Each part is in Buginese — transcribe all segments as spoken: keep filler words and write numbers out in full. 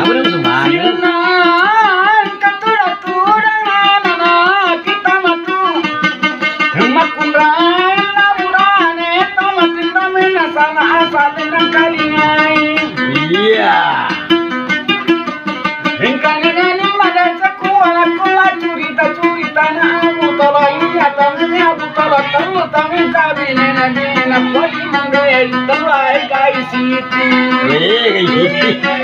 Apa dia musuh mana? Siunang katura-tura nana kita matu. Makkunrai na burane tamatinna menasana asale nangkalingai. Iya. Engkana nani madaca kuala kula curita-curita na Abu Tala iya tamanya Abu Tala tellu tamin kabine na dina podi mangge telai kai siti. Weh, kai siti.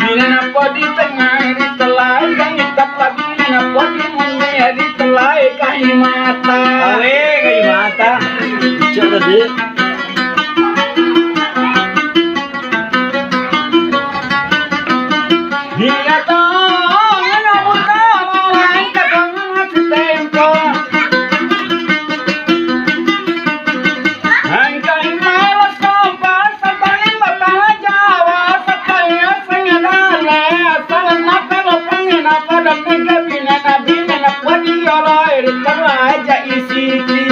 Dina na podi tengah ri telai kai tapla dina na podi mangge ri telai kai mata. Weh, kai mata. Coba deh. Iya to, ngena buta, malangka to, ngena si tempo. Angka imala sompa, sampang batara Jawa, sampang aseng adale, asal napa lo pengen apa dan mega bina na bina na podi yolo, eri terlaja isiti.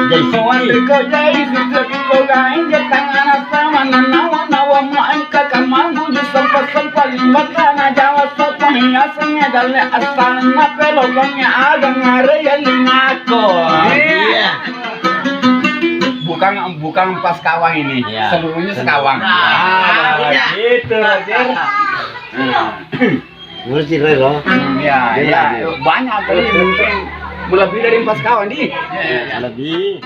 Jai Siti. Ko jai siti ko gai je tangana sama na nawa nawa mo engka kamanggu di sempa sempa limbata na Jawa sopo asengnya dalle asal na pelo gongnya aga ngare ya lingako. Iya. Bukan, bukan pas kawang ini. Iya. Seluruhnya sekawang. Nah, iya. Gitu, Roger. Hmm. Menurut si Roy, loh. Hmm, ya, iya, iya. Banyak tadi mungkin lebih dari empat kawan, di. Iya, iya. Lebih.